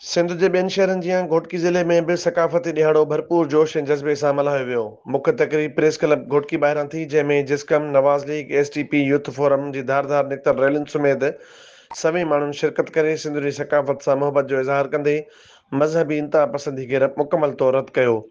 سنڌ جي ٻين شهرن جيان گهوٽڪي ضلعي ۾ به ثقافتي ڏهاڙو ڀرپور جوش ۽ جذبي سان ملهايو ويو. مک تقريب پريس ڪلب گهوٽڪي ٻاهران ٿي، جنهن ۾ جسقم، Nawaz league, S T P, youth forum جي ڌار ڌار نڪتل ريلين سميت سوين ماڻهن شرڪت ڪري سنڌ جي ثقافت سان محبت جو اظهار ڪندي مذهبي انتهاپسندي کي مڪمل طور رد ڪيو.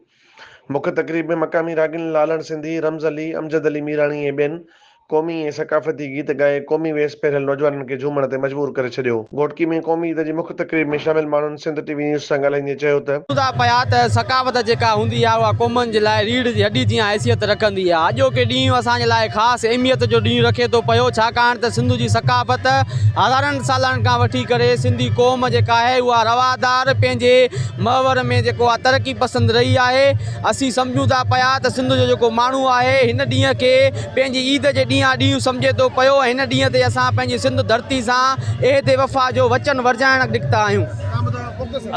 مک تقريب ۾ مقامي راڳين لالڻ سنڌي، رمز علي، امجد علي ميراڻي ۽ ٻين قومي ۽ ثقافتي گيت ڳائي قومي ويس پهريل نوجوانن کي جهومڻ تي مجبور ڪري ڇڏيو. گهوٽڪي ۾ قومي عيد جي مک تقريب ۾ شامل ماڻهن سنڌ ٽي وي نيوز سان ڳالهائيندي چيو ته. ٿا پيا ته ثقافت جيڪا هوندي آهي اها قومن جي لاء ريڙهه جي هڏي جيان حيثيت رکندي آهي. اڄوڪي ڏينهن اسان جي لاء خاص اهميت جو ڏينهن رکي ٿو پيو ڇاڪاڻ ته سنڌ جي ثقافت هزارن سالن کان وٺي ڪري سنڌي قوم جيڪا آهي اها روادار پنهنجي محور ۾ جيڪو آهي ترقي پسند رهي آهي اسين سمجهون ٿا پيا ته سنڌ جو جيڪو ماڻهو آهي هن ڏينهن کي پنهنجي عيد جي ڏينهان ڏينهن سمجهي ٿو پيو ۽ هن ڏينهن تي اسان پنهنجي سنڌ ڌرتي سان عهد وفا جو وچن ورجائڻ نڪتا آهيون.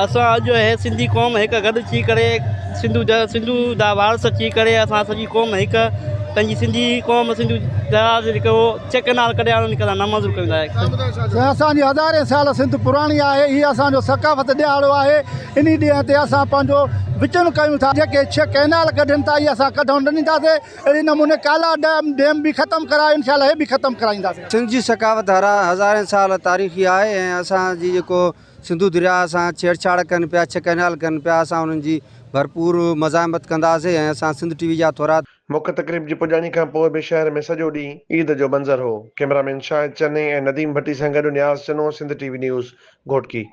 اسان اڄ هي سنڌي قوم هڪ گڏ ٿي ڪري سنڌو جا سنڌو دا وارث ٿي ڪري اسان سڄي قوم هڪ پنهنجي سنڌي قوم سنڌو درياء جو جيڪو چيڪ ڪئنال ڪڍيا انهن کي اسان نامنظور ڪيون ٿا. سائين اسان جي هزارين سال سنڌ پراڻي آهي هي اسان جو ثقافت ڏهاڙو آهي انهي ڏينهن تي اسان پنهنجو وچن ڪيون ٿا جيڪي ڇھ ڪئنال ڪڍن ٿا اهي اسان ڪڍڻ نه ڏينداسي اهڙي نموني ڪالا ڊيم ڊيم به ختم ڪرايو انشاء الله هي به ختم ڪرائينداسي. سنڌ جي ثقافت هزارين سال تاريخي آهي ۽ اسان جي جيڪو سنڌو درياهه سان ڇيڙڇاڙ ڪن پيا ڇھ ڪئنال ڪن پيا اسان انهن جي ڀرپور مزاحمت ڪنداسي ۽ اسان سنڌ ٽي وي جا ٿورا مک تقريب جي پڄاڻي کان پوء به شهر ۾ سڄو ڏينهن عيد جو منظر هو. ڪئميرا مين شاهد چني ۽ نديم ڀٽي سان گڏ Niaz Channo, Sindh T V news, Ghotki.